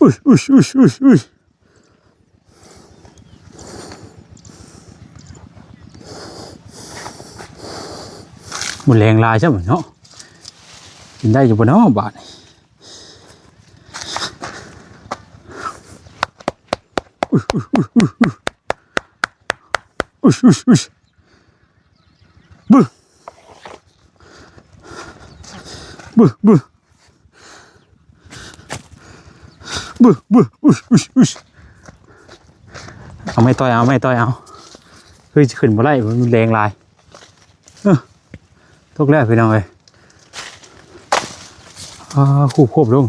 ອຸ້ຍ ອຸ້ຍ ອຸ້ຍ ອຸ້ຍ ອຸ້ຍ ໝົດແຮງຫຼາຍຊ້ຳເນາະ. ກິນໄດ້ຢູ່ບໍ່ເນາະບາດນີ້? ອຸ້ຍ ອຸ້ຍ ອຸ້ຍ ອຸ້ຍ ອຸ້ຍ ອຸ້ຍ ອຸ້ຍ ບຶ ບຶ ບຶ ບຶ ບຶ ອຸ້ຍ ອຸ້ຍ ອຸ້ຍ ເອົາໄມ້ຕ່ອຍ ເອົາໄມ້ຕ່ອຍ ເອົາ ຄືຊິຂຶ້ນບໍ່ໄດ້ ມັນແຮງຫຼາຍ. ເອີ ຕົກແລ້ວພີ່ນ້ອງເອີຍ. ອ່າ ຄູບຄວບລົງ.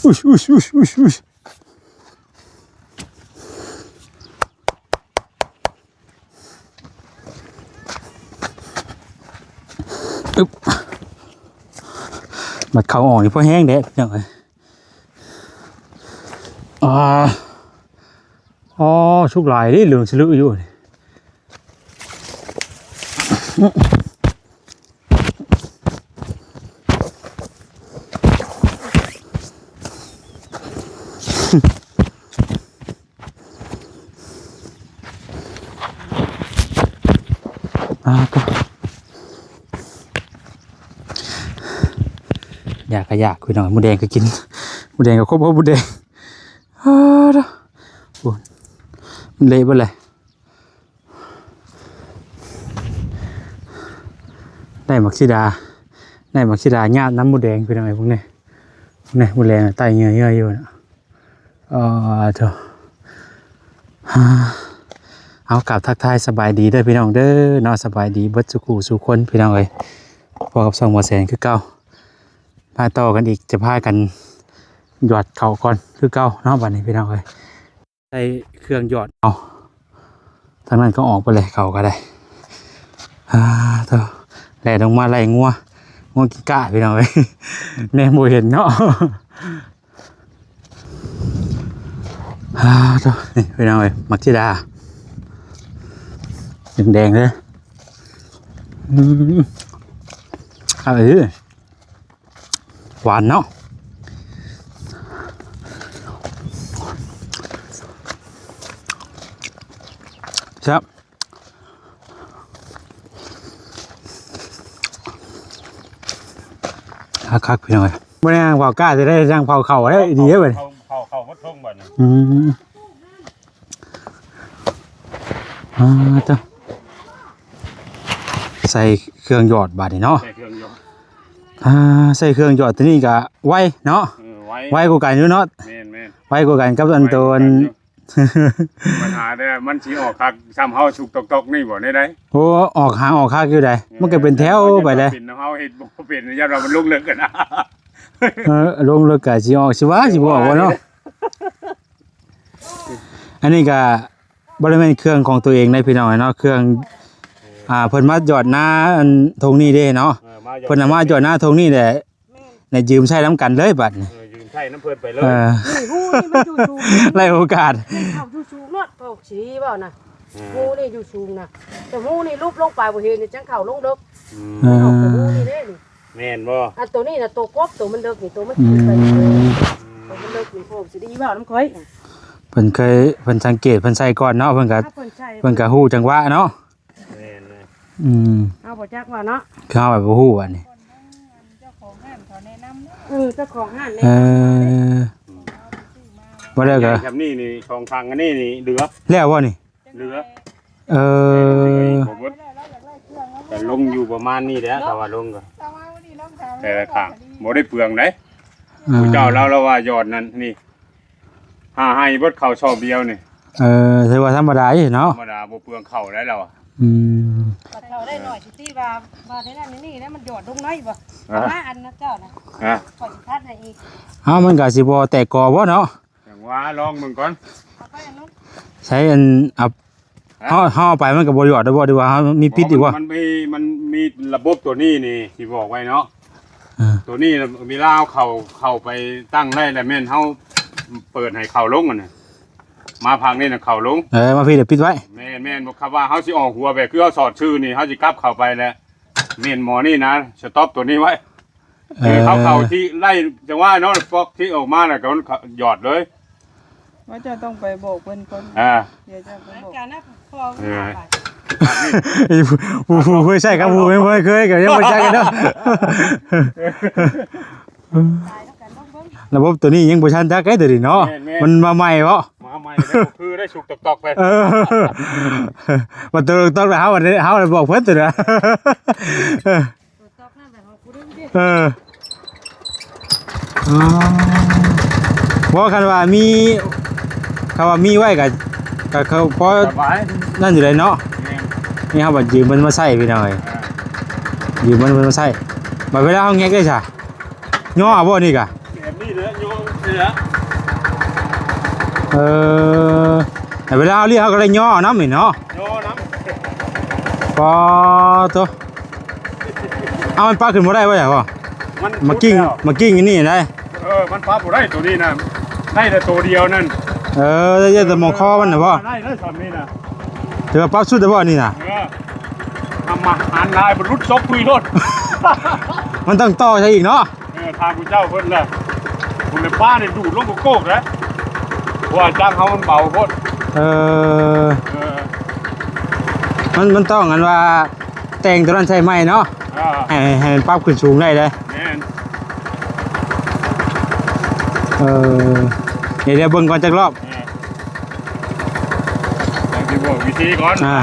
ອຸ້ຍ ອຸ້ຍ ອຸ້ຍ ອຸ້ຍ ອຸ້ຍ. ອຶບ ບັດເຂົ້າອອກນີ້ພໍແຮງແດ່ພີ່ນ້ອງເອີຍ. ອ່າ ອໍ ສຸກຫຼາຍເດ້ ເຫຼືອງສະລຶຢູ່ນີ້. ອ່າ ຢາກກະຢາກ ພີ່ນ້ອງ ໝູແດງກະກິນ ໝູແດງກະຄົບເອົາໝູແດງ. ອາ ໂອ້ ມັນເລະເບິດເລີຍ. ໄດ້ໝາກສີດາ ໄດ້ໝາກສີດາຍາດນຳໝູແດງ ພີ່ນ້ອງເອີຍ. ເບິ່ງແນ່ ເບິ່ງແນ່ ໝູແດງໄຕ່ເຫຍື່ອໆຢູ່ນະ. ເອີ ໂທ້ ເອົາ ກາບທັກທາຍສະບາຍດີເດີພີ່ນ້ອງເດີເນາະ. ສະບາຍດີເບິດສູ່ຄູ່ສູ່ຄົນ ພີ່ນ້ອງເອີຍ. ພົບກັບຊ່ອງບໍ່ແສນຄືເກົ່າ ມາຕໍ່ກັນອີກ ຈະພາກັນຢອດເຂົ້າກ່ອນຄືເກົ່າເນາະ. ບັດນີ້ພີ່ນ້ອງເອີຍ ໃສ່ເຄື່ອງຢອດເອົາ ທາງນັ້ນກະອອກໄປເລີຍ ເຂົ້າກະໄດ້. ອາ ໂທ້ ແລ່ລົງມາໄລ່ງົວ ງົວກິນກ້າ ພີ່ນ້ອງເອີຍ ແນມບໍ່ເຫັນເນາະ. ອາ ໂທ້ ນີ້ພີ່ນ້ອງເອີຍ ໝາກສີດາ ແດງໆເລີຍ. ອືມ ເອີ ຫວານເນາະ ແຊບ ຄັກໆ ພີ່ນ້ອງເອີຍ. ບໍ່ໄດ້ຍ່າງເຝົ້າກ້າ ຊິໄດ້ຍ່າງເຝົ້າເຂົ້າໄດ້ດີເດ້ບັດນີ້ ເຂົ້າ ເຂົ້າ ເຂົ້າໝົດທົ່ງບັດນີ້. ອືມ ອາ ຕະ ໃສ່ເຄື່ອງຢອດບາດນີ້ເນາະ ໃສ່ເຄື່ອງຢອດ ອາ ໃສ່ເຄື່ອງຢອດໂຕນີ້ກະໄວເນາະ. ເອີ ໄວ ໄວກວ່າກັນຢູ່ເນາະ ແມ່ນໆ ໄວກວ່າກັນກັບອັນໂຕອັນ ໄວກວ່າກັນຢູ່ ບັນຫາແຕ່ມັນຊິອອກຄັກຊ່ຳເຮົາສຸກຕອກໆນີ້ບໍ່ ແນວໃດ? ໂອ້ ອອກຫາງອອກຄັກຢູ່ໃດ ເອີ ມັນກະເປັນແຖວໄປໃດ ເປັນເຮົາເຮັດບໍ່ເປັນ ຢ້ານວ່າມັນລົງເລິກກັນນະ. ເອີ ລົງເລິກກະຊິອອກ ຊິວ່າຊິບໍ່ອອກບໍ່ເນາະ. ອັນນີ້ກະບໍ່ໄດ້ແມ່ນເຄື່ອງຂອງໂຕເອງໃດພີ່ນ້ອງເນາະ ເຄື່ອງ ອ່າ ເພິ່ນມາຢອດນາອັນທົ່ງນີ້ເດ້ເນາະ ເອີ ມາຢອດ ເພິ່ນນະມາຢອດນາທົ່ງນີ້ແຫຼະ ແມ່ນ ໄດ້ຢືມໃຊ້ນຳກັນເລີຍບັດນີ້ ເອີ ຢືມໃຊ້ນຳເພິ່ນໄປເລີຍ. ເອີ ນີ້ ຮູນີ້ມັນຢູ່ສູງ ໄລ່ໂອກາດ ເຂົ້າຢູ່ສູງໂລດ ເພາະຊິເວົ້ານະ ເອີ ຮູນີ້ຢູ່ສູງນະ ແຕ່ຮູນີ້ຫຼຸບລົງໄປບໍ່ເຫັນ ຈັ່ງເຂົ້າລົງເລິກ. ອືມ ເອີ ອອກແຕ່ຮູນີ້ເດ້ນີ້ ແມ່ນບໍ່? ອັນໂຕນີ້ນະ ໂຕກົບ ໂຕມັນເລິກນີ້ ໂຕມັນ ອືມ ຂຶ້ນໄປ ໂຕມັນເລິກນີ້ ໂພດຊິໄດ້ເວົ້ານຳຂ້ອຍ. ເພິ່ນເຄີຍ ເພິ່ນສັງເກດ ເພິ່ນໃສ່ກ່ອນເນາະ ເພິ່ນກະ ເພິ່ນໃສ່ ເພິ່ນກະຮູ້ຈັງຫວະເນາະ. ແມ່ນເລີຍ ອືມ ເຮົາບໍ່ຈັກວ່າເນາະ ເຮົາບໍ່ຮູ້ອັນນີ້ ເຈົ້າຂອງຮ້ານເຂົາແນະນຳເນາະ ເອີ ເຈົ້າຂອງຮ້ານແນະນຳ ເອີ ບໍ່ໄດ້ກະ ແບບນີ້ນີ້ ສອງຖັງອັນນີ້ນີ້ເຫຼືອແລ້ວບໍ່ນີ້? ເຫຼືອ ເອີ ແຕ່ລົງຢູ່ປະມານນີ້ແຫຼະ ຖ້າວ່າລົງກະ ແຕ່ລະຂ້າງບໍ່ໄດ້ເປືອງໃດ໋ ເອີ ຜູ້ເຈົ້າລາວລາວວ່າຢອດນັ້ນນີ້ ຫາໃຫ້ເບິດເຂົ້າຊອບດຽວນີ້ ເອີ ຖືວ່າທຳມະດາເນາະ ທຳມະດາບໍ່ເປືອງເຂົ້າໄດ໋ລາວ ອືມ ເຂົ້າໄດ້ໜ້ອຍຊິຕິວ່າ ວ່າໄດ້ນັ້ນນີ້ນະ ມັນຢອດລົງໜ້ອຍບໍ່ ເອີ ມາອັນນະເຈົ້ານະ ເອີ ຂ້ອຍຊິຕັດໃຫ້ອີກ ເອົ້າ ມັນກະຊິບໍ່ແຕກກໍບໍ່ເນາະ ຈັ່ງວ່າລອງເບິ່ງກ່ອນ ເອົາໄປອັນນັ້ນ ໃຊ້ອັນ ເອົາ ເຮົາ ເຮົາເອົາໄປມັນກະບໍ່ຢອດໄດ້ບໍ່ ຫຼືວ່າເຮົາມີປິດອີກບໍ່? ມັນມີ ມັນມີລະບົບໂຕນີ້ນີ້ ຊິບອກໄວ້ເນາະ ເອີ ໂຕນີ້ເວລາເຮົາເຂົ້າ ເຂົ້າໄປຕັ້ງໄດ້ແລ້ວ ແມ່ນເຮົາເປີດໃຫ້ເຂົ້າລົງຫັ້ນນະ ມາພາກນີ້ນະເຂົ້າລົງ ເອີ ມາພີ້ແລ້ວປິດໄວ້ ແມ່ນໆ ບໍ່ ຄັນວ່າເຮົາຊິອອກຫົວແບບຄືເຮົາສອດຊື່ນີ້ ເຮົາຊິກັບເຂົ້າໄປແລ້ວ ແມ່ນໝໍນີ້ນະ ສະຕັອບໂຕນີ້ໄວ້. ເອີ ເອີ ເຂົ້າ ເຂົ້າທີ່ໄລ່ຈັງຫວະເນາະ ປອກທີ່ອອກມາແລ້ວກໍມັນຫຍອດເລີຍ. ວ່າເຈົ້າຕ້ອງໄປບອກເພິ່ນກ່ອນ ອ່າ ດຽວເຈົ້າໄປບອກ. ເອີ ຜູ້ ຜູ້ ຜູ້ເຄີຍໃຊ້ກັບຜູ້ບໍ່ເຄີຍກໍຍັງບໍ່ຮູ້ຈັກກັນເນາະ. ລະບົບໂຕນີ້ຍັງບໍ່ທັນຈັກເດ້ໂຕນີ້ເນາະ. ແມ່ນໆ ມັນມາໃໝ່ບໍ? ມາໃໝ່ເດ້ ບໍ່ຄືໄດ້ສຸກຕອກໆໄປ. ເອີ ມັນຕອກໆ ເຮົາ ເຮົາໄດ້ບອກເພິ່ນໂຕນັ້ນ. ເອີ ເອີ ອໍ ບໍ່ ຄັນວ່າມີ ຄັນວ່າມີໄວ້ກໍ ກໍ ກໍພໍ ສະບາຍ ນັ້ນຢູ່ໄດ໋ເນາະ. ແມ່ນ ນີ້ເຮົາບັດຢືມເພິ່ນມາໃຊ້ພີ່ນ້ອງເອີຍ. ອ່າ ຢືມເພິ່ນ ເພິ່ນມາໃຊ້ ບັດເວລາເຮົາແງະໄດ້ຊະ ຍໍເອົາບໍ່ນີ້ກະ? ແບບນີ້ແຫຼະ ຍໍນີ້ແຫຼະ. ເອີ ແຕ່ເວລາເຮົາລ້ຽງເຮົາກໍໄດ້ຍໍເອົານຳນີ້ເນາະ. ຍໍນຳ. ປາໂຕ ເອົາ ມັນປັບຂຶ້ນບໍ່ໄດ້ບໍ່ ພໍ່? ມັນ ມາກິ້ງ ສຸດແລ້ວ ມາກິ້ງອັນນີ້ໄດ໋. ເອີ ມັນປັບບໍ່ໄດ້ໂຕນີ້ນະ ໄດ້ແຕ່ໂຕດຽວນັ້ນ. ເອີ ໄດ້ແຕ່ໝໍ້ຄໍມັນນະບໍ່? ໄດ້ ໄດ້ສ່ຳນີ້ນະ ຖືວ່າປັບສຸດແລ້ວບໍ່ອັນນີ້ນະ? ເອີ ທຳມາຫານລາຍບໍ່ຫຼຸດຊອກຕຸຍໂລດ. ມັນຕ້ອງຕໍ່ໃສ່ອີກເນາະ. ເອີ ຖາມຜູ້ເຈົ້າເພິ່ນແຫຼະ ຜູ້ເລຍປ້ານີ້ດູດລົງໂກກໆເດ້ ເພາະວ່າຈັກເຮົາມັນເບົາໂພດ. ເອີ ເອີ ມັນ ມັນຕ້ອງອັນວ່າ ແຕ່ງຕົວນັ້ນໃສ່ໃໝ່ເນາະ. ອ່າ ໃຫ້ ໃຫ້ມັນປັບຂຶ້ນສູງໄດ້ເດ້. ແມ່ນ. ເອີ ດຽວ ດຽວເບິ່ງກ່ອນຈັກລອບ. ເອີ ດຽວຊິບອກວິທີກ່ອນ. ອ່າ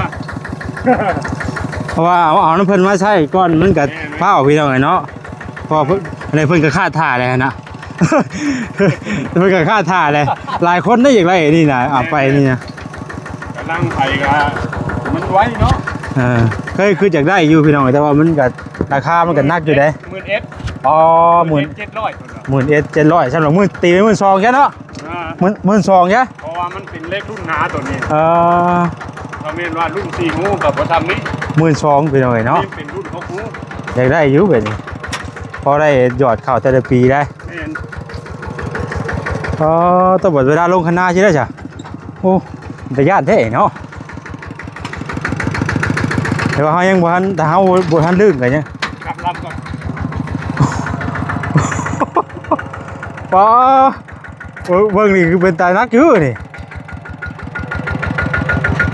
ເພາະວ່າເອົາ ເອົານຳເພິ່ນມາໃຊ້ກ່ອນ ມັນກໍ ແມ່ນໆ ຟ້າວ ພີ່ນ້ອງເອີຍເນາະ. ເພາະວ່າເພິ່ນ ອັນນີ້ເພິ່ນກໍຄາດຖ້າແລ້ວນະ ເພິ່ນກໍຄາດຖ້າແລ້ວ. ຫຼາຍຄົນໄດ້ຢາກໄດ້ອັນນີ້ນະ ເອົາໄປນີ້ນະ. ກຳລັງໄປກໍມັນໄວເນາະ. ເອີ ເຄີຍ ຄືຢາກໄດ້ຢູ່ພີ່ນ້ອງ ແຕ່ວ່າມັນກໍ ລາຄາມັນກໍໜັກຢູ່ເດ້. ໝື່ນເອັດ. ອໍ ໝື່ນ ໝື່ນເອັດ ເຈັດຮ້ອຍ ໝື່ນເອັດ ເຈັດຮ້ອຍ ສຳລັບໝື່ນ ຕີເປັນໝື່ນສອງຊະເນາະ. ອ່າ ໝື່ນ ໝື່ນສອງຊະ ເພາະວ່າມັນເປັນເຫຼັກລຸ້ນໜາໂຕນີ້. ເອີ ຖ້າແມ່ນວ່າລຸ້ນສີ່ຮູກໍບໍ່ຊ່ຳນີ້. ໝື່ນສອງ ພີ່ນ້ອງເອີຍເນາະ. ນີ້ເປັນລຸ້ນຫົກຮູ ຢາກໄດ້ຢູ່ແບບນີ້ ພໍໄດ້ຍອດເຂົ້າແຕ່ລະປີໄດ໋. ແມ່ນ. ອໍ ຕ້ອງເວລາລົງຄັນນາຊິໄດ້ຊະ. ໂອ້ ເປັນຕາຢ້ານແທ້ເນາະ. ແຕ່ວ່າເຮົາຍັງບໍ່ທັນ ຖ້າເຮົາບໍ່ທັນລື່ນກໍຍັງ ກັບລຳກ່ອນ. ປ້າ ເບິ່ງ ເບິ່ງນີ້ຄືເປັນຕາໜັກຢູ່ນີ້.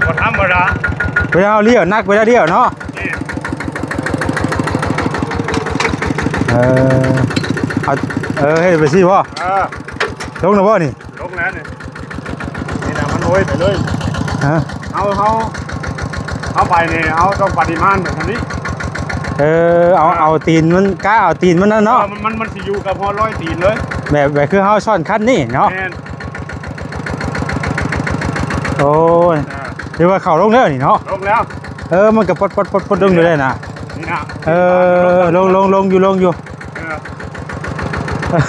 ບໍ່ທຳມະດາ. ເວລາເຮົາລ້ຽວ ໜັກເວລາລ້ຽວເນາະ. ນີ້ ເອີ ເອົາ ເອີ ເຮັດໄປຊີ້ບໍ່? ເອີ ລົງແລ້ວບໍ່ນີ້? ລົງແລ້ວນີ້ ນີ້ນະ ມັນໂອຍໄປເລີຍ. ຮະ? ເຮົາ ເຮົາ ເຮົາໄປນີ້ ເຮົາຕ້ອງປະລິມານແບບນີ້. ເອີ ເອົາ ເອີ ເອົາຕີນມັນ ກະເອົາຕີນມັນນັ້ນເນາະ. ເອີ ມັນ ມັນ ມັນຊິຢູ່ກັບຮອດລອຍຕີນເລີຍ ແບບ ແບບຄືເຮົາຊ້ອນຄັນນີ້ເນາະ. ແມ່ນ. ໂອ້ຍ ອ່າ ຖືວ່າເຂົ້າລົງແລ້ວນີ້ເນາະ. ລົງແລ້ວ. ເອີ ມັນກໍປົດໆໆໆລົງຢູ່ເດ້ນະ. ນີ້ນະ. ເອີ ລົງໆໆຢູ່ ລົງຢູ່. ເອີ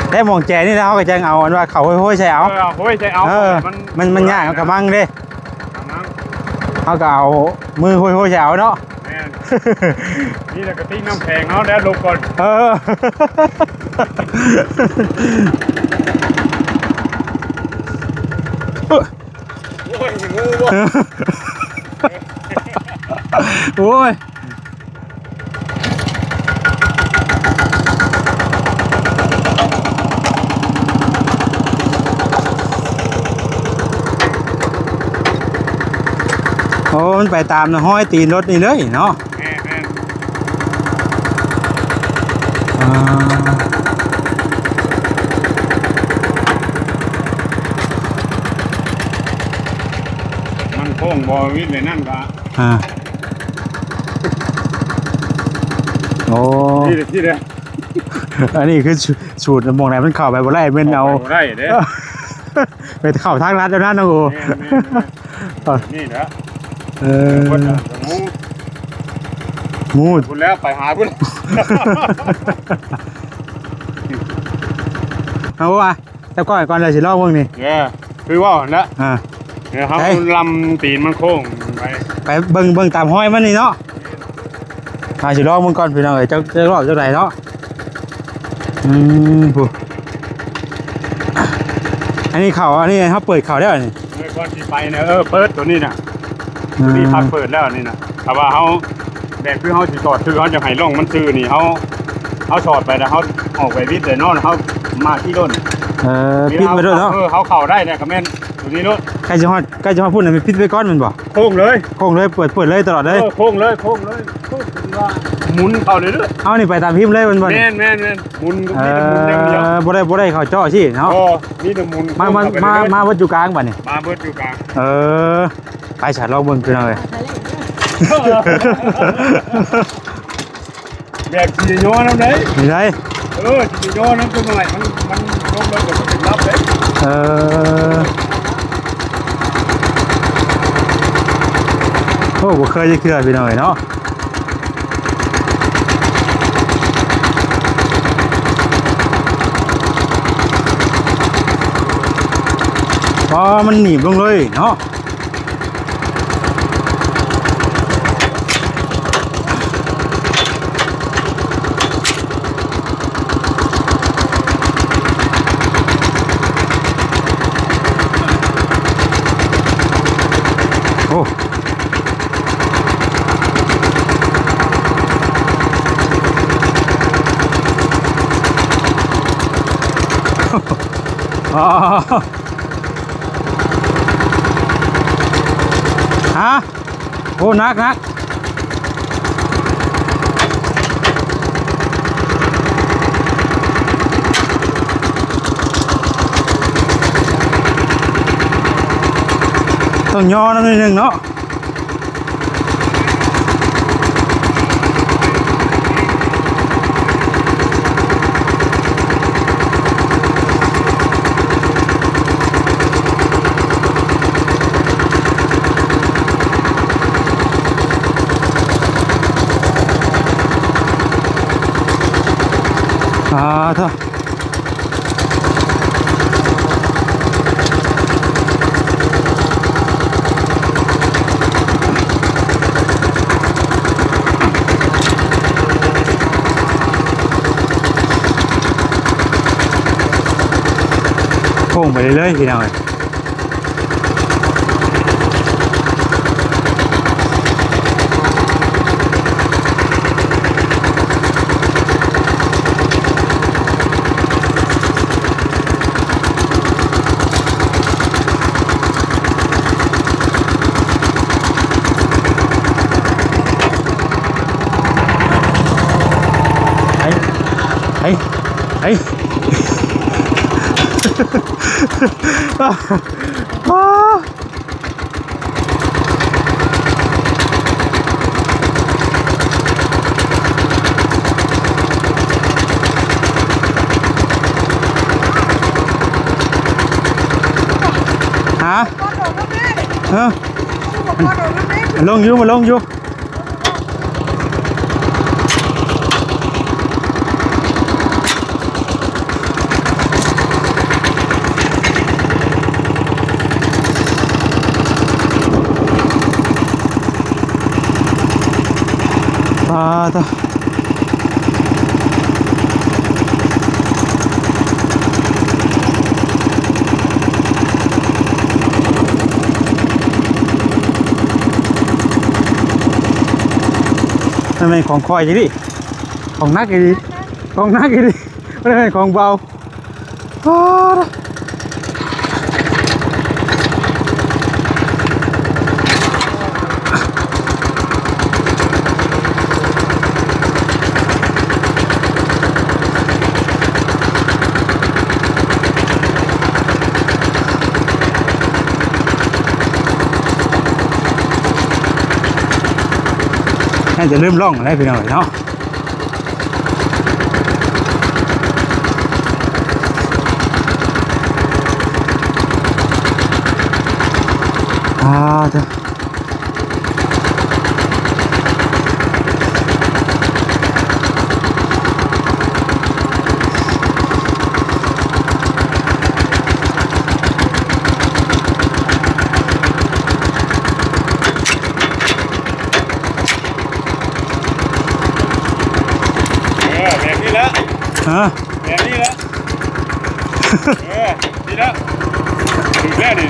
ແຕ່ໝ່ອງແຈນີ້ນະ ເຮົາກໍຈັ່ງເອົາອັນວ່າເຂົ້າໂຮຍໆໃສ່ເອົາ. ເອີ ໂຮຍໃສ່ເອົາ. ເອີ ມັນ ມັນ ມັນຍາກ ເອົາກະມັງເດ້ ກະມັງ ເຮົາກໍເອົາມືໂຮຍໆໃສ່ເອົາເນາະ. ແມ່ນ. ນີ້ແຫຼະກະຕິກນ້ຳແຂງເຮົາແລ້ວລົງກ່ອນ. ເອີ ໂອ້ຍ ງູບໍ່? ໂອ້ຍ ໂອ້ ມັນໄປຕາມຮອຍຕີນລົດນີ້ເລີຍເນາະ. ແມ່ນໆ. ອ່າ ມັນໂຄ້ງບໍ່ ວິດໄວ້ນັ້ນກະ ອ່າ ໂອ້ ທີ່ເດ້ ທີ່ເດ້. ອັນນີ້ຄືສູດ ໝ່ອງໃດມັນເຂົ້າໄປບໍ່ໄດ້ ແມ່ນເອົາ ເຂົ້າໄປບໍ່ໄດ້ເດ້. ໄປເຂົ້າທາງລັດແລ້ວນະນ້ອງໂອ. ແມ່ນໆໆ. ເອີ ເພິ່ນຫູ ໝູດ ພຸ້ນແລ້ວ ໄປຫາພຸ້ນ. ເອົາວ່າ ຈັບກ້ອງກ່ອນ ແລ້ວຊິລອງເບິ່ງນີ້. ເອີ ຄືເວົ້າຫັ້ນແຫຼະ. ອ່າ ດຽວເຮົາ ໄປ ລຳຕີນມັນໂຄ້ງໄປ ໄປເບິ່ງ ເບິ່ງຕາມຮອຍມັນນີ້ເນາະ. ອ່າ ຊິລອງເບິ່ງກ່ອນພີ່ນ້ອງເອີຍ ຈັກ ຈັກລອບຈັ່ງໃດເນາະ. ອືມ ຜູ້ ອັນນີ້ເຂົ້າ ອັນນີ້ເຮົາເປີດເຂົ້າແລ້ວນີ້. ເປີດເ ກ່ອນຊິໄປນະ ເອີ ເປີດໂຕນີ້ນະ ອືມ ໂຕນີ້ພັກເປີດແລ້ວນີ້ນະ. ຖ້າວ່າເຮົາ ແບບຄືເຮົາຊິສອດຊື່ ເຮົາຢາກໃຫ້ລ່ອງມັນຊື່ນີ້ ເຮົາ ເຮົາສອດໄປແລ້ວ ເຮົາອອກໄປວິດເລີຍເນາະ ເຮົາມາທີ່ໂດນ ເອີ ປິດໄວ້ໂດນເນາະ. ເອີ ເຮົາເຂົ້າໄດ້ແລ້ວກໍແມ່ນໂຕນີ້ໂລດ. ໃກ້ຊິຮອດ ໃກ້ຊິຮອດພຸ້ນນະ ປິດໄວ້ກ່ອນແມ່ນບໍ່? ໂຄ້ງເລີຍ ໂຄ້ງເລີຍ ເປີດ ເປີດເລີຍຕະຫຼອດເລີຍ. ເອີ ໂຄ້ງເລີຍ ໂຄ້ງເລີຍ ໂຄ້ງ ຄືວ່າໝຸນເຂົ້າເລື້ອຍໆ. ເອົານີ້ໄປຕາມພິມເລີຍແມ່ນບໍ່ນີ້? ແມ່ນໆໆ ໝຸນ ເອີ ມີແຕ່ໝຸນຢ່າງດຽວ ບໍ່ໄດ້ ບໍ່ໄດ້ເຂົ້າເຈາະຊີ້ເນາະ. ບໍ່ ມີແຕ່ໝຸນ ມາ ມາ ມາ ມາເບິດຢູ່ກາງບາດນີ້ ມາເບິດຢູ່ກາງ. ເອີ ໄປສາ ລອງເບິ່ງຄືເນາະເອີຍ. ແບບຊິໄດ້ຍໍນຳໃດ໋ ນີ້ໃດ໋. ເອີ ຊິໄດ້ຍໍນຳຈັກໜ້ອຍ ມັນ ມັນລົງແລ້ວກໍເປັນລັບເດ້. ເອີ ໂອ້ ບໍ່ເຄີຍຈັກເທື່ອພີ່ນ້ອງເອີຍເນາະ. ອໍ ມັນໜີບລົງເລີຍເນາະ. ໂອ້ ອໍ ຮະ ໂອ້ ໜັກ ໜັກ ຕ້ອງຍໍນຳໜ້ອຍໜຶ່ງເນາະ. ອ່າ ເຖາະ ໂຄ້ງໄປເລື້ອຍໆ ພີ່ນ້ອງເອີຍ. ໄປ ໄປ ໄປ. ຮະ? ເອີ ລົງຢູ່ ມາລົງຢູ່. ປາດໂທ້ ມັນແມ່ນຂອງຂ້ອຍອີ່ຫຼີ ຂອງໜັກອີ່ຫຼີ ຂອງໜັກອີ່ຫຼີ ບໍ່ໄດ້ແມ່ນຂອງເບົາ. ປາດ ໜ້າຈະເລີ່ມລ່ອງແລ້ວພີ່ນ້ອງເອີຍເນາະ. ອ່າ ເດີ ເອີ ແບບນີ້ແຫຼະ ຮະ ແບບນີ້ແຫຼະ ເອີ ນີ້ແຫຼະ ຖືກແລ້ວນີ້.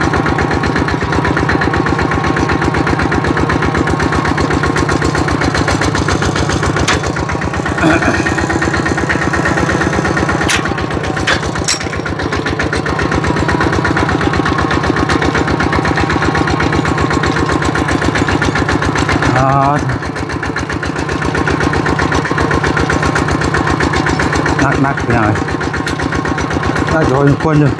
ໜັກໆ ພີ່ນ້ອງເອີຍ ໜັກພໍສົມຄວນຢູ່.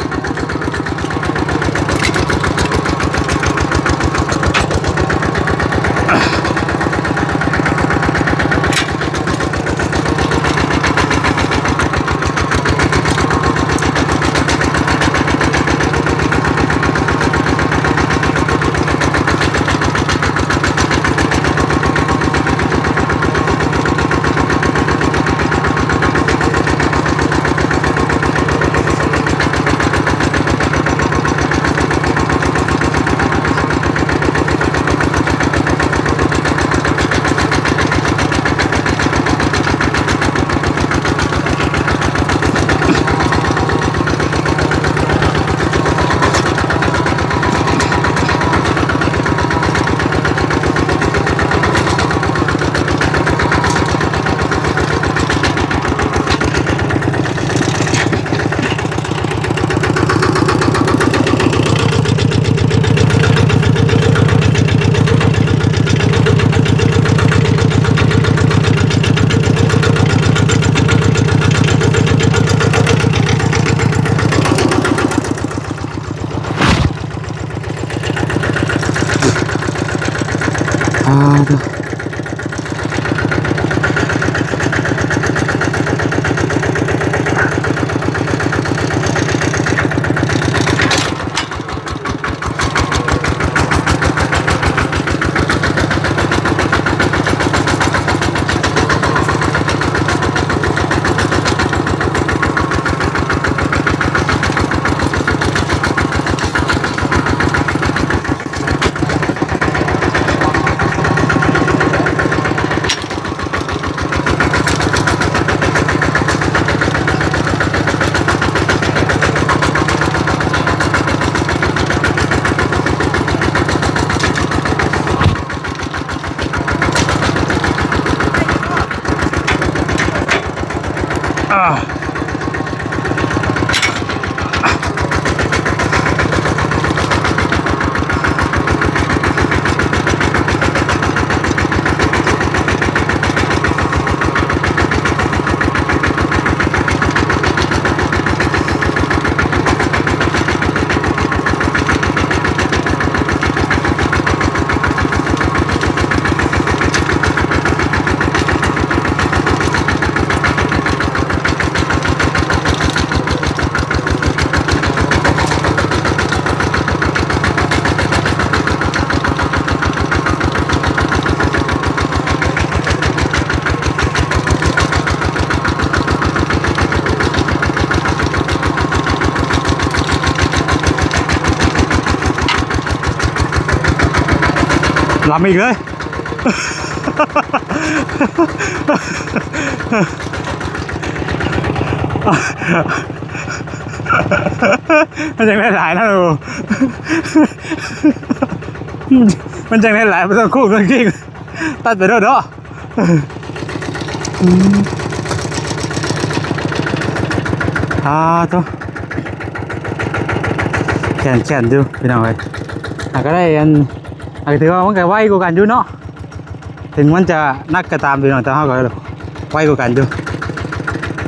ລຳອີກເລີຍ. ມັນຈັ່ງໄດ້ຫຼາຍນະ ມັນຈັ່ງໄດ້ຫຼາຍ ບໍ່ຕ້ອງໂຄ້ງຕ້ອງເກັ່ງ ຕັດໄປໂດດເນາະ. ອືມ ອ່າ ໂຕ ແຂນ ແຂນຢູ່ພີ່ນ້ອງເອີຍ. ອ່າ ກໍໄດ້ອັນ ອ່າ ກໍຖືວ່າມັນກໍໄວກວ່າກັນຢູ່ເນາະ ເຖິງມັນຈະໜັກກໍຕາມພີ່ນ້ອງ ແຕ່ເຮົາກໍໄວກວ່າກັນຢູ່.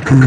ອືມ.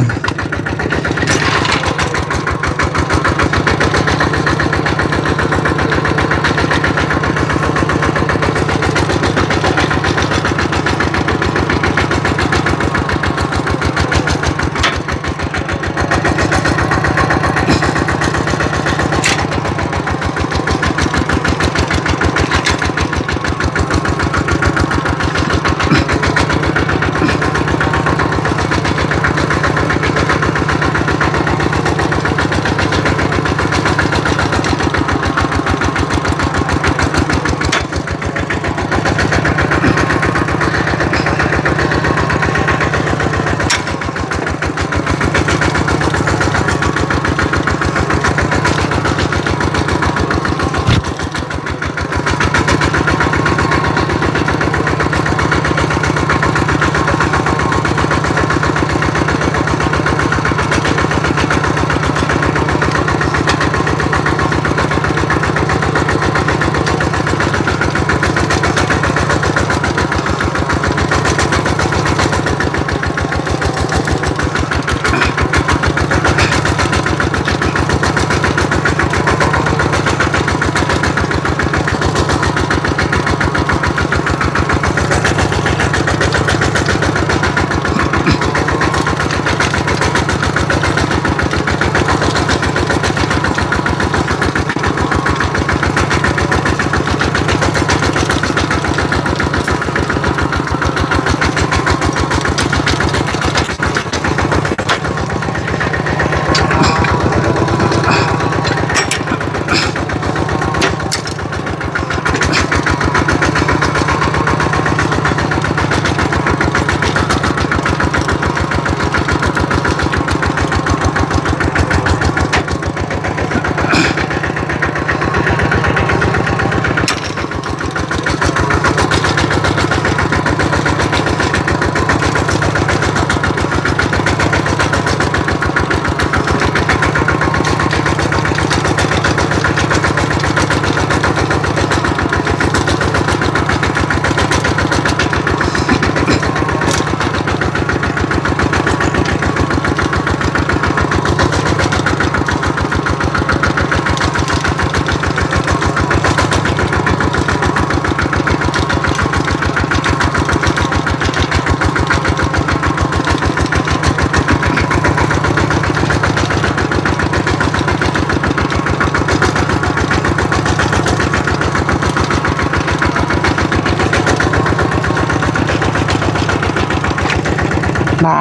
ອ່າ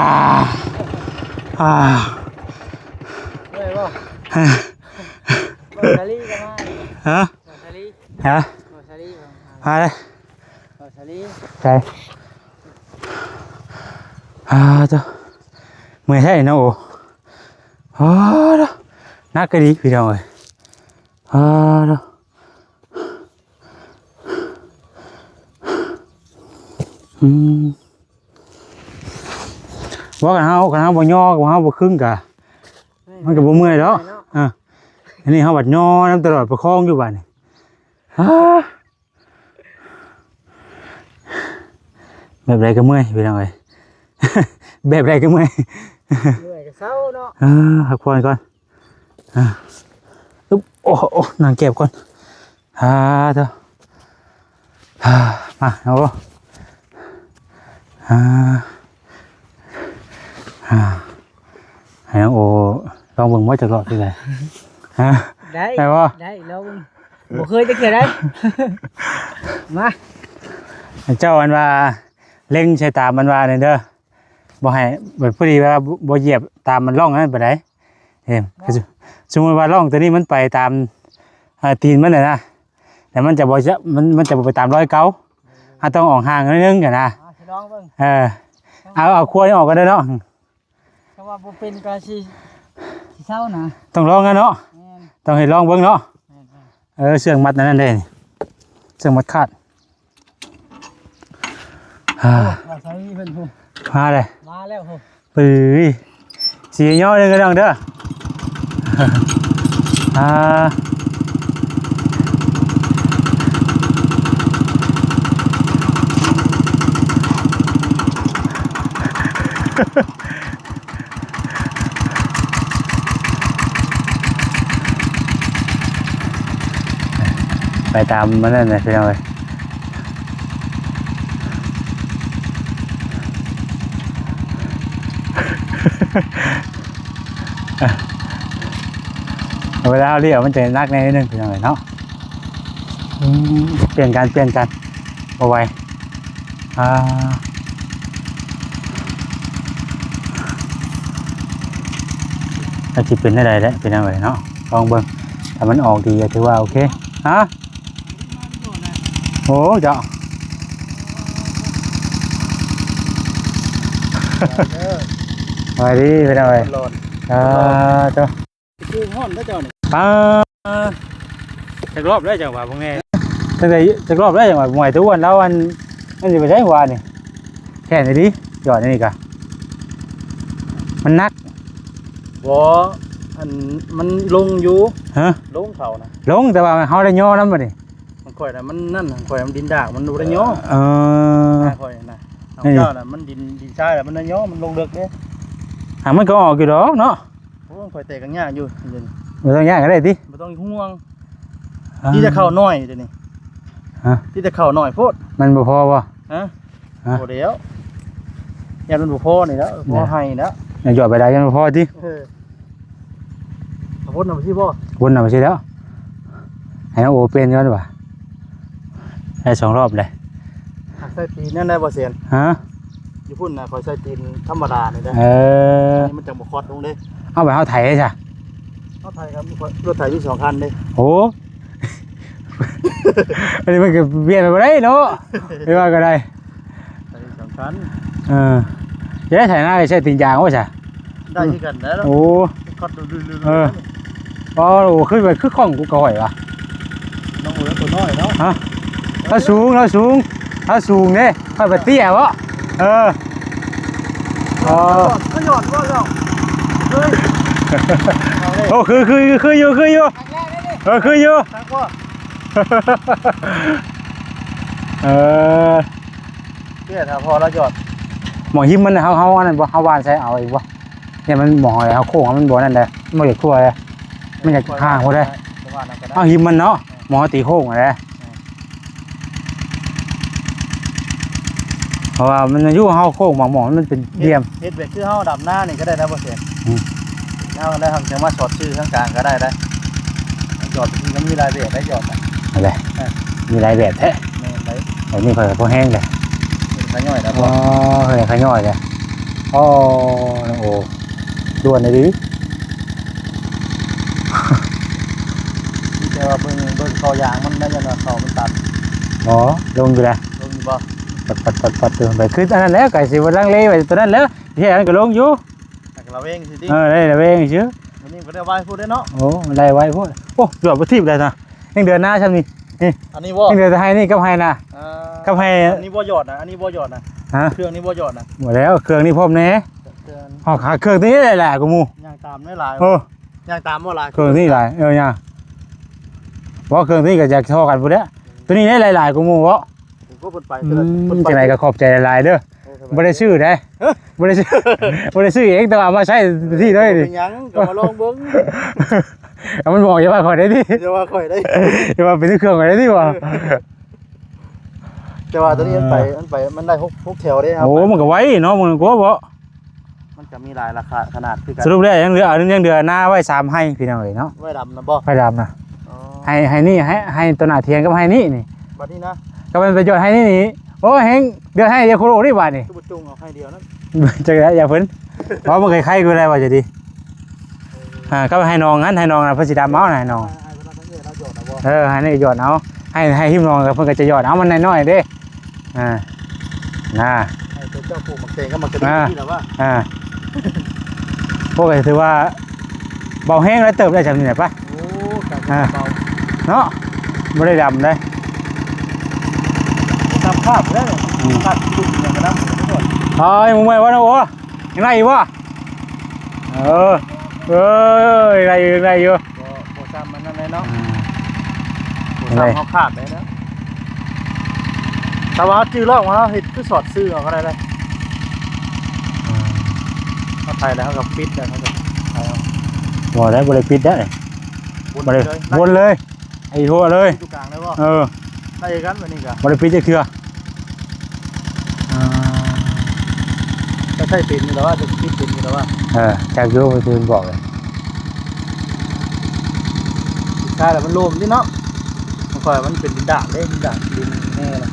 ອ່າ ເມື່ອຍບໍ່? ບໍ່ສາລີກໍມາ. ຮະ? ບໍ່ສາລີ. ຮະ? ບໍ່ສາລີ. ມາເລີຍ. ບໍ່ສາລີ. ໃສ? ອ່າ ໂຕ ເມື່ອຍແທ້ເນາະ. ໂອ້ ໂອ້ ໜັກກະດີພີ່ນ້ອງເອີຍ. ອ່າ ໂຕ ອືມ ວ່າຄັນເຮົາ ຄັນເຮົາບໍ່ຍໍ ຄັນເຮົາບໍ່ຄຶງກະ ມັນກະບໍ່ເມື່ອຍດອກ. ເນາະ ອ່າ ອັນນີ້ເຮົາບັດຍໍນຳຕະຫຼອດ ປະຄອງຢູ່ບາດນີ້. ອ່າ ແບບໃດກໍເມື່ອຍພີ່ນ້ອງເອີຍ ແບບໃດກໍເມື່ອຍ ເມື່ອຍກໍເຊົາເນາະ. ອ່າ ພັກຜ່ອນກ່ອນ. ອ່າ ອຶບ ໂອ້ ໂອ້ ນັ່ງແກບກ່ອນ. ອ່າ ໂຕ ອ່າ ມາ ເອົາ ອ່າ ອ່າ ໃຫ້ນ້ອງໂອລອງເບິ່ງບໍ່ ຈັກລອບທີ່ໃດ. ຮະ ໄດ້ ໄດ້ບໍ່? ໄດ້ ລອງເບິ່ງ. ບໍ່ເຄີຍຈັກເທື່ອໃດ໋. ມາ ເຈົ້າອັນວ່າເລັງໃສ່ຕາມອັນວ່ານັ້ນເດີ ບໍ່ໃຫ້ ແບບ ພໍດີວ່າບໍ່ ບໍ່ຢຽບຕາມມັນຮ່ອງນັ້ນປານໃດ. ເອີ ເນາະ ສົມມຸດວ່າຮ່ອງຕົວນີ້ມັນໄປຕາມ ອ່າ ຕີນມັນນະ ແລ້ວມັນຈະບໍ່ ມັນ ມັນຈະບໍ່ໄປຕາມຮອຍເກົ່າ. ຕ້ອງອອກຫ່າງໜ້ອຍໜຶ່ງຫັ້ນນະ. ອ່າ ຊິລອງເບິ່ງ. ເອີ ເອົາ ເອົາຄົວນີ້ອອກກ່ອນເດີເນາະ. ຖ້າວ່າບໍ່ເປັນກໍຊິ ຊິເຊົານະ. ຕ້ອງລອງນະເນາະ. ແມ່ນ. ຕ້ອງໃຫ້ລອງເບິ່ງເນາະ. ແມ່ນໆ. ເອີ ເຊື່ອງມັດອັນນັ້ນເດ້ ເຊື່ອງມັດຄາດ. ອ່າ ວ່າໃສເພິ່ນພຸ້ນ ມາເລີຍ ມາແລ້ວພຸ້ນ. ປຶ້ຍ ຊິຍໍເດີ ນ້ອງເດີ. ອ່າ ໄປຕາມມັນນັ້ນແຫຼະ ພີ່ນ້ອງເອີຍ. ເວລາເຮົາລ້ຽວມັນຈະໜັກແດ່ໜຶ່ງ ພີ່ນ້ອງເອີຍເນາະ. ອືມ ປ່ຽນກັນ ປ່ຽນກັນ ບໍ່ໄຫວ. ອ່າ ຈັກຊິເປັນແນວໃດແຫຼະ ພີ່ນ້ອງເອີຍເນາະ. ລອງເບິ່ງ ຖ້າມັນອອກດີກໍຖືວ່າໂອເຄ. ຮະ? ໂອ້ ເຈົ້າ ສະບາຍດີ ພີ່ນ້ອງເອີຍ. ອ່າ ໂຕ ຄືຮ້ອນເດ້ເຈົ້ານີ້ ປ້າ ຈັກລອບແລ້ວຈັ່ງວ່າບໍ່ແມ່ນ ຕັ້ງແຕ່ຈັກລອບແລ້ວຈັ່ງວ່າບໍ່ແມ່ນ ແຕ່ອ້ວນລາວອັນ ມັນຊິໄປໃສວານີ້ ແຂນນີ້ດີ ຢອດນີ້ກະ ມັນໜັກ. ບໍ່ ອັນ ມັນລົງຢູ່. ຮະ? ລົງເຂົານະ ລົງ ແຕ່ວ່າເຮົາໄດ້ຍໍນຳບັດນີ້. ຂອງຂ້ອຍນະ ມັນນັ້ນ ຂອງຂ້ອຍມັນດິນດາກ ມັນບໍ່ໄດ້ຍໍ. ເອີ ຂອງຂ້ອຍນະ ຂອງເຈົ້ານະ ມັນດິນ ດິນຊາຍ ມັນໄດ້ຍໍ ມັນລົງເລິກເດ້. ຫາ ມັນກໍອອກຢູ່ດອກເນາະ. ໂອ້ ຂ້ອຍແຕກກໍຍາກຢູ່ ບໍ່ຕ້ອງຍາກກໍໄດ້ຕິ ບໍ່ຕ້ອງຫ່ວງ. ອ່າ ທີ່ຈະເຂົ້າໜ້ອຍດຽວນີ້. ຮະ? ທີ່ຈະເຂົ້າໜ້ອຍໂພດ ມັນບໍ່ພໍບໍ່? ຮະ? ຮະ? ບໍ່ແລ້ວ ຢ້ານມັນບໍ່ພໍນີ້ແຫຼະ ພໍໃຫ້ແລ້ວ. ຢອດໄປໄດ້ ມັນບໍ່ພໍຕິ. ເອີ ເອົາວົນນຳຊິບໍ່? ວົນນຳຊິແລ້ວ ໃຫ້ນ້ອງໂອປ່ຽນກ່ອນວ່າ ໄດ້ສອງລອບເລີຍ. ໃສ່ຕີນນັ້ນໄດ້ບໍ່ແສນ? ຮະ? ຢູ່ພຸ້ນນະ ຂ້ອຍໃສ່ຕີນທຳມະດານີ້ໄດ້. ເອີ ອັນນີ້ມັນຈັ່ງບໍ່ຄອດລົງເດ້. ເອົາໄປເຮົາໄຖຊະ ເຮົາໄຖກັບລົດໄຖມີສອງຄັນເດ້. ໂອ້ ອັນນີ້ມັນກໍປ່ຽນໄປບໍ່ໄດ້ເນາະ ໄປວ່າກໍໄດ້. ໄປສຳຄັນ ເອີ ຈະໄດ້ໄຖນາໃຊ້ຕີນຢາງບໍ່ຊະ? ໄດ້ຄືກັນແຫຼະ. ໂອ້ ຄັດດູໆໆ ເອີ ອໍ ໂອ້ ຄືແບບຄືຂອງກູກໍຫອຍວະ ນ້ອງໂອ້ຍ ຕົວນ້ອຍເນາະ. ຮະ? ລາວສູງ ລາວສູງ ລາວສູງເດ້ ຂ້ອຍບໍ່ເຕ້ຍບໍ? ເອີ ອໍ ກໍຫຍອດບໍ່ເຈົ້າ? ເຮີ້ຍ ໂອ້ ຄື ຄື ຄືຢູ່ ຄືຢູ່ ເອີ ຄືຢູ່ ຄັກບໍ່? ເອີ ເອີ ເພື່ອຖ້າພໍລາວຢອດ ໝ່ອງຫິມມັນ ເຮົາ ເຮົາອັນນັ້ນບໍ່ ເຮົາຫວ່ານໃສ່ເອົາອີກບໍ່? ຢ້ານມັນໝ່ອງເຮົາໂຄ້ງ ມັນບໍ່ນັ້ນເດ້ ມັນບໍ່ຢາກທົ່ວເດ້ ມັນຢາກຫ່າງພຸ້ນເດ້. ເອົາຫິມມັນເນາະ ເອີ ໝ່ອງເຮົາຕີໂຄ້ງຫັ້ນເດ້. ເອີ ເພາະວ່າມັນຢູ່ເຮົາໂຄ້ງ ໝ່ອງ ໝ່ອງມັນເປັນຫຼ່ຽມ ເຮັດ ເຮັດແບບຄືເຮົາດຳນານີ້ກໍໄດ້ນະ ບໍ່ແສນ. ອືມ ເຮົາໄດ້ ເຮົາຈະມາສອດຊື່ທາງກາງກໍໄດ້ໄດ໋. ຢອດມັນມີຫຼາຍແບບໄດ໋ ຢອດນະ ຫັ້ນແຫຼະ. ເອີ ມີຫຼາຍແບບແທ້. ແມ່ນໄດ໋. ອັນນີ້ຂ້ອຍກໍພໍແຮງເດ້ ເປັນຂະຫຍ້ອຍແລ້ວ. ອໍ ຂ້ອຍຂະຫຍ້ອຍເດ້. ອໍ ໂອ້ ດ່ວນອີ່ຫຼີ. ມີແຕ່ວ່າເບິ່ງ ເບິ່ງເຂົ້າຢາງມັນໄດ້ ຢ້ານວ່າເຂົ້າມັນຕັນ. ບໍ່ ລົງຢູ່ແຫຼະ. ລົງຢູ່ບໍ່? ປັດໆໆໆ ໄປ ຄືອັນນັ້ນແຫຼະ ໄກຊິບໍ່ລັງເລໄວ້ຕົວນັ້ນແຫຼະ. ເຮັດຫຍັງກໍລົງຢູ່. ແຕ່ກະລະເວງຊື່ຕິ. ເອີ ໄດ້ລະເວງຊື່. ອັນນີ້ກໍໄດ້ໄວໂພດເດ້ເນາະ. ໂອ້ ໄດ້ໄວໂພດ. ໂອ້ ຢອດບໍ່ຖີບໄດ້ນະ. ຍັງເດືອນໜ້າຊ່ຳນີ້. ນີ້ ອັນນີ້ບໍ່? ຍັງເດືອນໄຮ່ນີ້ກັບໄຮ່ນາ. ອ່າ ກັບໄຮ່. ອັນນີ້ບໍ່ຢອດນະ ອັນນີ້ບໍ່ຢອດນະ. ຮະ? ເຄື່ອງນີ້ບໍ່ຢອດນະ. ບໍ່ແລ້ວ ເຄື່ອງນີ້ພ້ອມແດ່. ເຄື່ອງ ເຮົາຫາເຄື່ອງນີ້ຫຼາຍກວ່າໝູ່. ຍ່າງຕາມຫຼາຍໆ. ໂອ້ ຍ່າງຕາມບໍ່ຫຼາຍ. ເຄື່ອງນີ້ຫຼາຍ. ເອີ ຍ່າງ. ບໍ່ ເຄື່ອງນີ້ກໍຢາກທໍ່ກັນພຸ້ນແຫຼະ. ຕົວນີ້ໄດ້ຫຼາຍໆກວ່າໝູ່ເບາະ. ໂອ້ ເພິ່ນໄປ ອືມ ເທື່ອລະ ເພິ່ນໄປ ຈັ່ງໃດກໍຂອບໃຈຫຼາຍໆເດີ. ໂອ້ ສະບາຍ ບໍ່ໄດ້ຊື້ເດ້. ຮະ? ບໍ່ໄດ້ຊື້ ບໍ່ໄດ້ຊື້ເອງ ແຕ່ວ່າເອົາມາໃຊ້ທີ່ເລີຍນີ້. ບໍ່ເປັນຫຍັງ ກໍມາລອງເບິ່ງ. ເອົາ ມັນບອກຢ່າວ່າຂ້ອຍໄດ້ຕິ. ຢ່າວ່າຂ້ອຍໄດ້. ຢ່າວ່າເປັນເຄື່ອງຂ້ອຍໄດ້ຕິວ່າ. ເອີ ແຕ່ວ່າຕົວນີ້ມັນໄປ ເອີ ມັນໄປ ມັນໄດ້ຫົກ ຫົກແຖວເດ້. ໂອ້ ມັນກໍໄວເນາະ ມັນກໍບໍ່ ມັນກໍມີຫຼາຍລາຄາຂະໜາດຄືກັນ. ສະຫຼຸບແລ້ວຍັງເຫຼືອ ຍັງເດືອນໜ້າໄວ້ສາມໄຮ່ພີ່ນ້ອງເອີຍເນາະ. ໄວ້ດຳນະບໍ່? ໄວ້ດຳນະ. ອໍ ໄຮ່ ໄຮ່ນີ້ ໄຮ່ ໄຮ່ຕົວໜ້າຖຽງກັບໄຮ່ນີ້ນີ້. ບັດນີ້ນະ ກໍແມ່ນໄປຢອດໄຮ່ນີ້ນີ້. ໂອ້ ແຮງເດືອນໄຮ່ດຽວໂຄໂລນີ້ບາດນີ້. ຄືບໍ່ຈົ່ງເອົາໄຮ່ດຽວນັ້ນ. ຈັກແຫຼະ ຢ່າເພິ່ນ ເພາະມັນໄຄໆ ກໍໄດ້ວ່າຈະດີ. ເອີ ອ່າ ກໍໄຮ່ໜອງຫັ້ນ ໄຮ່ໜອງນະ ເພິ່ນຊິດຳເອົານະ ໄຮ່ໜອງ. ເອີ ໄຮ່ນີ້ກໍຢອດເອົາ ໄຮ່ ໄຮ່ຮິມໜອງກໍເພິ່ນກໍຈະຢອດເອົາ ມັນນ້ອຍໆເດ້. ອ່າ ນະ ໃຫ້ເຈົ້າປູກໝາກແຕງກັບໝາກກະດີ ອ່າ ນີ້ແຫຼະວ່າ ອ່າ ພວກກໍຖືວ່າເບົາແຮງຫຼາຍເຕີບໄດ້ຊ່ຳນີ້ແຫຼະປະ. ໂອ້ ການ ອ່າ ເບົາເນາະ ບໍ່ໄດ້ດຳເດ້ ຕາມຄາບເດ້. ອືມ ຄາບທີ່ດິນຍັງກະດຳຢູ່ທຸກຄົນ. ເອີຍ ມຶງເມື່ອຍບໍ່ນະໂອ? ຍັງໄດ້ອີກບໍ່? ເອີ ເອີຍ ໄດ້ຢູ່ ໄດ້ຢູ່. ບໍ່ ບໍ່ຊ້ຳມັນນັ້ນແຫຼະເນາະ. ອ່າ ບໍ່ຊ້ຳເຮົາຄາດໄດ້ນະ. ແຕ່ວ່າເຮົາຈື່ລອກມາ ເຮົາເຮັດຄືສອດຊື່ເອົາກໍໄດ້ເດ້. ອ່າ ເຮົາໄຖແລ້ວເຮົາກໍປິດ ແລ້ວເຮົາກໍໄຖເອົາ. ບໍ່ໄດ້ ບໍ່ໄດ້ປິດໄດ້ ວົນ ບໍ່ໄດ້ ເລີຍ ວົນເລີຍ. ໄອ້ຫົວເລີຍ ຢູ່ກາງໄດ້ບໍ່? ເອີ ໄດ້ຄືກັນ ບາດນີ້ກະບໍ່ໄດ້ປິດຈັກເທື່ອ. ອ່າ ກໍໃຊ້ເປັນຢູ່ແລ້ວວ່າ ຈະປິດເປັນຢູ່ແລ້ວວ່າ. ເອີ ຈັກຢູ່ ເພິ່ນບອກເລີຍ. ສຸດທ້າຍແລ້ວມັນໂລມຕິເນາະ ມັນຄ່ອຍ ມັນເປັນດິນດານເດ້ ດິນດານດິນແນ່ລະ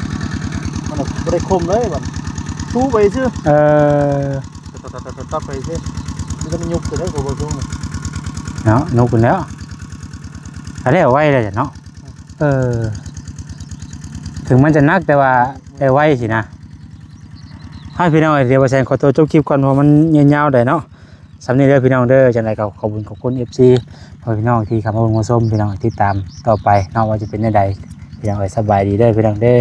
ມັນບໍ່ໄດ້ຄົມເລີຍ ມັນຊູໄປຊື່. ເອີ ຕັດໆໆໆ ໄປຊື່ ມັນຈະຍຸບຂຶ້ນເດ້ ກໍບໍ່ສູງເນາະ ຍຸບຂຶ້ນແລ້ວ ກໍແລ້ວໄວແລ້ວເນາະ. ເອີ ເຖິງມັນຈະໜັກ ແຕ່ວ່າໄດ້ໄວຊີ້ນະ. ເອົາ ພີ່ນ້ອງເອີຍ ດຽວບ່າວແສນຂໍຕົວຈົບຄລິບກ່ອນ ເພາະມັນຍາວໄດ໋ເນາະ. ສ່ຳນີ້ເດີພີ່ນ້ອງເດີ ຈັ່ງໃດກໍຂອບຄຸນຂອບຄຸນ ເອັຟຊີ ພໍ່ແມ່ພີ່ນ້ອງທີ່ເຂົ້າມາເບິ່ງມາຊົມ ພີ່ນ້ອງຕິດຕາມຕໍ່ໄປເນາະ ວ່າຈະເປັນແນວໃດ. ພີ່ນ້ອງເອີຍ ສະບາຍດີເດີພີ່ນ້ອງເດີ.